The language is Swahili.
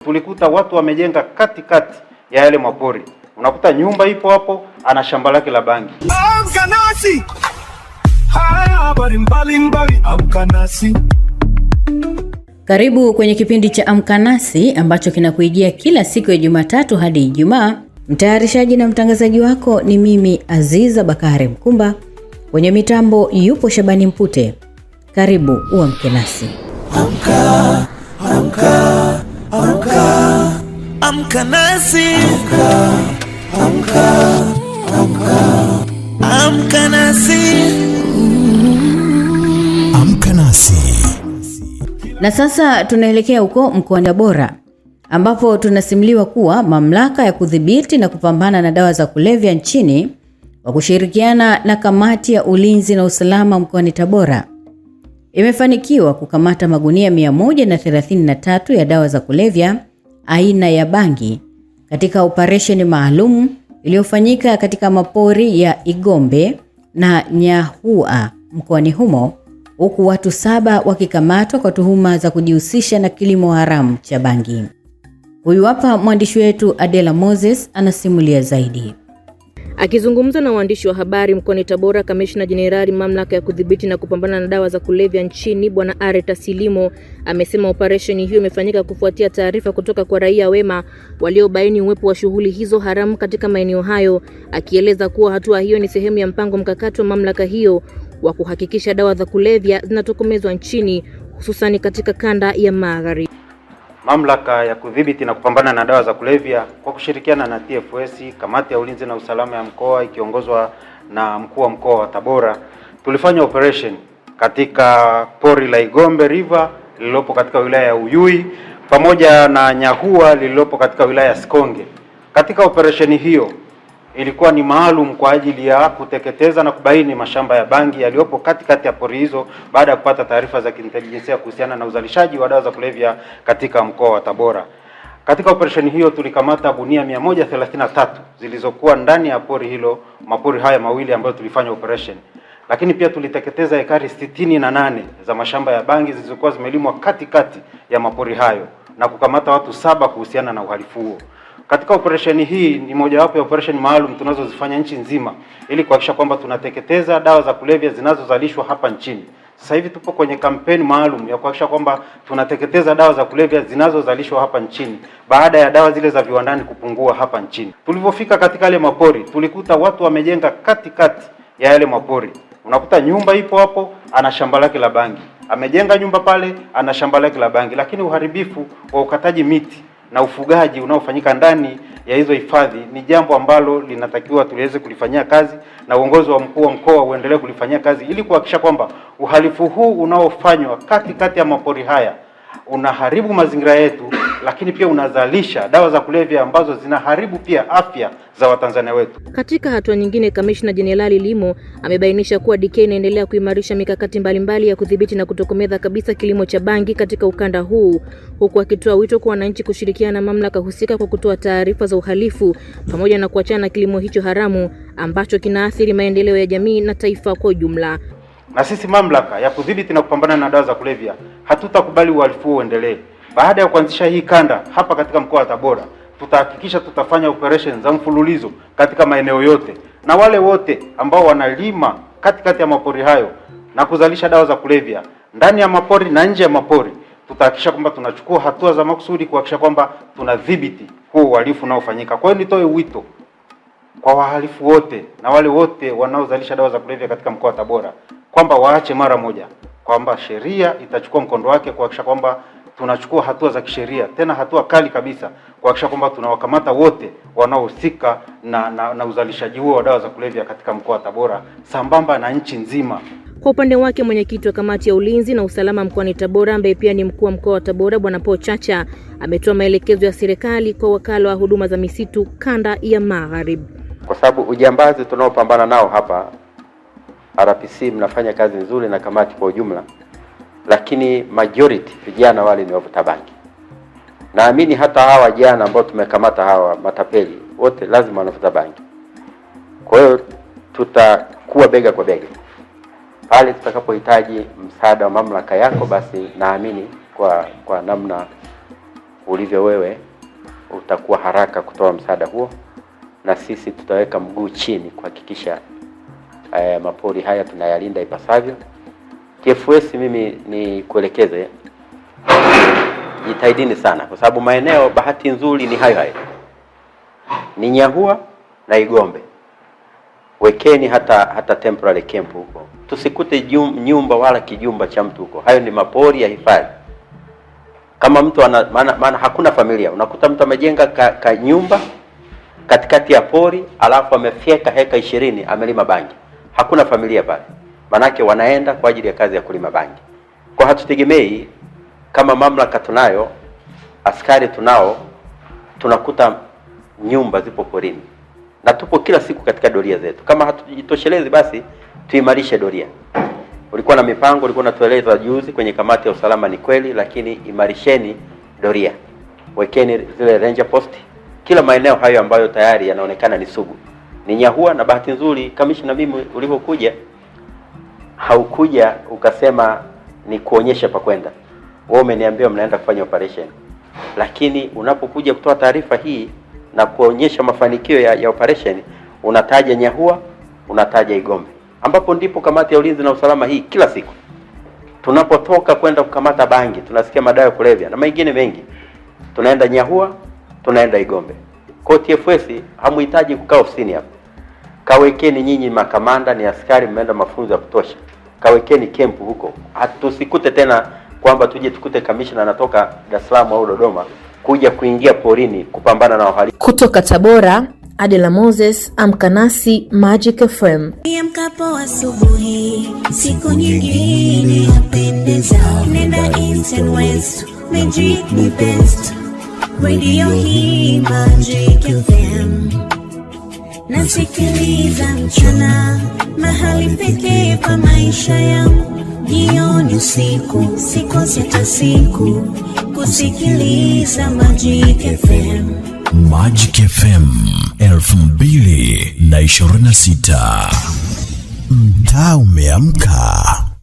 Tulikuta watu wamejenga katikati ya yale mapori, unakuta nyumba ipo hapo, ana shamba lake la bangi. Amka nasi, haya habari mbalimbali, amka nasi. Karibu kwenye kipindi cha Amka Nasi ambacho kinakuijia kila siku ya Jumatatu hadi Ijumaa. Mtayarishaji na mtangazaji wako ni mimi Aziza Bakari Mkumba. Kwenye mitambo yupo Shabani Mpute. Karibu uamke nasi. Amka, amka, amka, amka nasi. Amka, amka, amka, amka nasi. Amka nasi. Na sasa tunaelekea huko mkoani Tabora ambapo tunasimuliwa kuwa mamlaka ya kudhibiti na kupambana na dawa za kulevya nchini kwa kushirikiana na kamati ya ulinzi na usalama mkoani Tabora imefanikiwa kukamata magunia 133 ya dawa za kulevya aina ya bangi katika operesheni maalum iliyofanyika katika mapori ya Igombe na Nyahua mkoani humo, huku watu 7 wakikamatwa kwa tuhuma za kujihusisha na kilimo haramu cha bangi. Huyu hapa mwandishi wetu Adela Moses anasimulia zaidi. Akizungumza na waandishi wa habari mkoani Tabora, Kamishna Jenerali mamlaka ya kudhibiti na kupambana na dawa za kulevya nchini Bwana Areta Silimo amesema operesheni hiyo imefanyika kufuatia taarifa kutoka kwa raia wema waliobaini uwepo wa shughuli hizo haramu katika maeneo hayo, akieleza kuwa hatua hiyo ni sehemu ya mpango mkakati wa mamlaka hiyo wa kuhakikisha dawa za kulevya zinatokomezwa nchini, hususan katika kanda ya Magharibi. Mamlaka ya kudhibiti na kupambana na dawa za kulevya kwa kushirikiana na TFS, kamati ya ulinzi na usalama ya mkoa ikiongozwa na mkuu wa mkoa wa Tabora, tulifanya operation katika pori la Igombe River lililopo katika wilaya ya Uyui pamoja na Nyahua lililopo katika wilaya ya Sikonge. Katika operation hiyo ilikuwa ni maalum kwa ajili ya kuteketeza na kubaini mashamba ya bangi yaliyopo katikati ya pori hizo baada ya kupata taarifa za kiintelijensia kuhusiana na uzalishaji wa dawa za kulevya katika mkoa wa Tabora. Katika operesheni hiyo tulikamata gunia 133 zilizokuwa ndani ya pori hilo, mapori haya mawili ambayo tulifanya operation. Lakini pia tuliteketeza ekari 68 za mashamba ya bangi zilizokuwa zimelimwa katikati ya mapori hayo na kukamata watu 7 kuhusiana na uhalifu huo. Katika operesheni hii ni mojawapo ya operesheni maalum tunazozifanya nchi nzima ili kuhakikisha kwamba tunateketeza dawa za kulevya zinazozalishwa hapa nchini. Sasa hivi tupo kwenye kampeni maalum ya kuhakikisha kwamba tunateketeza dawa za kulevya zinazozalishwa hapa nchini baada ya dawa zile za viwandani kupungua hapa nchini. Tulipofika katika yale mapori tulikuta watu wamejenga katikati ya yale mapori. Unakuta nyumba ipo hapo, ana shamba lake la bangi. Amejenga nyumba pale, ana shamba lake la bangi, lakini uharibifu wa ukataji miti na ufugaji unaofanyika ndani ya hizo hifadhi ni jambo ambalo linatakiwa tuliweze kulifanyia kazi na uongozi wa mkuu wa mkoa uendelee kulifanyia kazi ili kuhakikisha kwamba uhalifu huu unaofanywa katikati ya mapori haya unaharibu mazingira yetu, lakini pia unazalisha dawa za kulevya ambazo zinaharibu pia afya za Watanzania wetu. Katika hatua nyingine, Kamishna Jenerali Limo amebainisha kuwa DK inaendelea kuimarisha mikakati mbalimbali ya kudhibiti na kutokomeza kabisa kilimo cha bangi katika ukanda huu, huku akitoa wito kwa wananchi kushirikiana na mamlaka husika kwa kutoa taarifa za uhalifu pamoja na kuachana na kilimo hicho haramu ambacho kinaathiri maendeleo ya jamii na taifa kwa ujumla. Na sisi mamlaka ya kudhibiti na kupambana na dawa za kulevya hatutakubali uhalifu huo uendelee. Baada ya kuanzisha hii kanda hapa katika mkoa wa Tabora, tutahakikisha tutafanya operation za mfululizo katika maeneo yote, na wale wote ambao wanalima katikati ya mapori hayo na kuzalisha dawa za kulevya ndani ya mapori na nje ya mapori, tutahakikisha kwamba tunachukua hatua za makusudi kuhakikisha kwamba tunadhibiti huo uhalifu unaofanyika. Kwa hiyo nitoe wito kwa wahalifu wote na wale wote wanaozalisha dawa za kulevya katika mkoa wa Tabora kwamba waache mara moja, kwamba sheria itachukua mkondo wake kuhakikisha kwamba tunachukua hatua za kisheria, tena hatua kali kabisa kuhakikisha kwamba tunawakamata wote wanaohusika na uzalishaji huo wa dawa za kulevya katika mkoa wa Tabora sambamba na nchi nzima. Kwa upande wake, mwenyekiti wa kamati ya ulinzi na usalama mkoani Tabora ambaye pia ni mkuu wa mkoa wa Tabora Bwana Paul Chacha ametoa maelekezo ya serikali kwa wakala wa huduma za misitu kanda ya Magharibi. Kwa sababu ujambazi tunaopambana nao hapa RPC mnafanya kazi nzuri na kamati kwa ujumla, lakini majority vijana wale ni wavuta bangi. Naamini hata hawa jana ambao tumekamata hawa matapeli wote lazima wanavuta bangi. Kwa hiyo tutakuwa bega kwa bega pale tutakapohitaji msaada wa mamlaka yako, basi naamini kwa namna Ulivyo wewe utakuwa haraka kutoa msaada huo, na sisi tutaweka mguu chini kuhakikisha mapori haya tunayalinda ipasavyo. TFS, mimi ni kuelekeze, jitahidini sana, kwa sababu maeneo bahati nzuri ni hayo hayo, ni Nyahua na Igombe. Wekeni hata temporary camp huko, tusikute nyumba wala kijumba cha mtu huko. Hayo ni mapori ya hifadhi. Kama mtu ana maana hakuna familia, unakuta mtu amejenga ka nyumba katikati ya pori alafu amefyeka heka 20 amelima bangi, hakuna familia pale, manake wanaenda kwa ajili ya kazi ya kulima bangi. Kwa hatutegemei kama mamlaka tunayo, askari tunao, tunakuta nyumba zipo porini na tupo kila siku katika doria zetu. Kama hatujitoshelezi basi tuimarishe doria. Ulikuwa na mipango, ulikuwa unatueleza juzi kwenye kamati ya usalama, ni kweli, lakini imarisheni doria, wekeni zile ranger post kila maeneo hayo ambayo tayari yanaonekana ni sugu, ni Nyahua. Na bahati nzuri, kamishna, mimi ulivyokuja haukuja ukasema ni kuonyesha pa kwenda, wewe umeniambia mnaenda kufanya operation, lakini unapokuja kutoa taarifa hii na kuonyesha mafanikio ya operation unataja Nyahua, unataja Igombe, ambapo ndipo kamati ya ulinzi na usalama hii kila siku tunapotoka kwenda kukamata bangi, tunasikia madawa ya kulevya na mengine mengi, tunaenda Nyahua, tunaenda Igombe. Kwa TFS hamuhitaji kukaa ofisini hapa, kawekeni nyinyi makamanda, ni askari, mmeenda mafunzo ya kutosha, kawekeni kempu huko. Hatusikute tena kwamba tuje tukute kamishna anatoka Dar es Salaam au Dodoma kuja kuingia porini kupambana na wahalifu. Kutoka Tabora, Adela Moses, Amka Nasi, Magic FM. Niamkapo asubuhi, siku nyingine yapendeza. Nenda East and West, Magic ni best. Radio hii Magic FM. Nasikiliza mchana, mahali pekee pa maisha yangu. Jioni, usiku, sikosi hata siku kusikiliza Magic FM. Magic FM 2026. Mtaa umeamka.